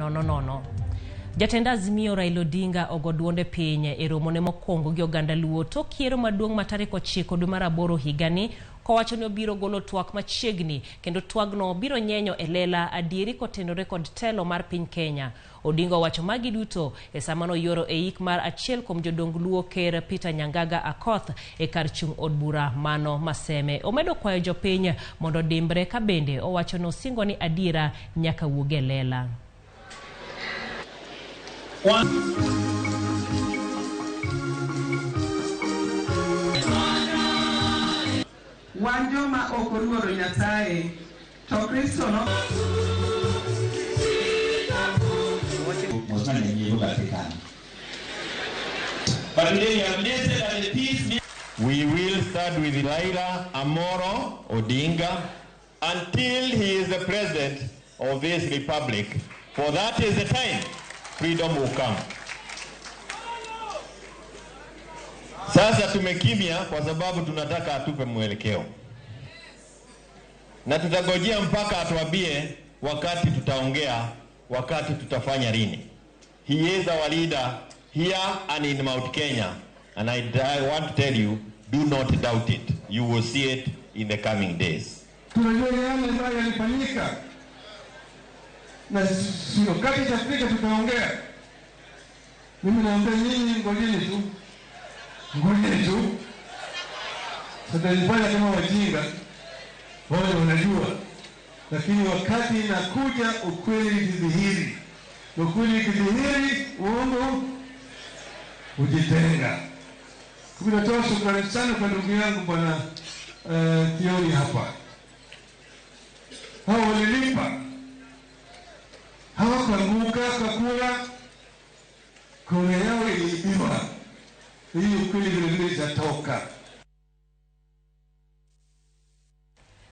0 0. Jatend Azimio Raila Odinga ogo duonde piny e romone mokwongo gi oganda Luo tok yiero maduong' ma tarik 9 dwe mar aboro higani, kowacho ni obiro golo twak machiegni kendo twagno biro nyenyo e lela adieri kotenore kod telo mar piny Kenya. Odinga owacho magi duto e sama noyuoro e ik mar achiel kuom jodong Luo, Ker Peter Nyangaga Akoth, e kar chung' od bura mano Maseme. Omedo kwayo jopiny mondo odimbre ka bende owacho ni osingo ni adiera nyaka wuog e lela. Wan joma ok oluoro Nyasaye, to Kristo no. But today we have listed that the peace We will start with Raila Amoro Odinga until he is the president of this republic. For that is the time freedom will come. Sasa tumekimya kwa sababu tunataka atupe mwelekeo, na tutagojea mpaka atuambie wakati tutaongea, wakati tutafanya lini. He is our leader here and in Mount Kenya, and I want to tell you, do not doubt it. You will see it in the coming days. Tunajua yale ambayo yalifanyika, na wakati itafika tutaongea. Mimi naambia nyinyi, ngojeni tu, ngojeni tu. Tutajifanya kama wajinga, wale wanajua, lakini wakati inakuja ukweli ikidhihiri, ukweli ikidhihiri, uongo hujitenga. Natoa shukrani sana kwa ndugu yangu Bwana Thioni hapa. Hao walilipa, hawakuanguka kwa kura, kura yao iliibiwa. Hii ukweli vile vile itatoka.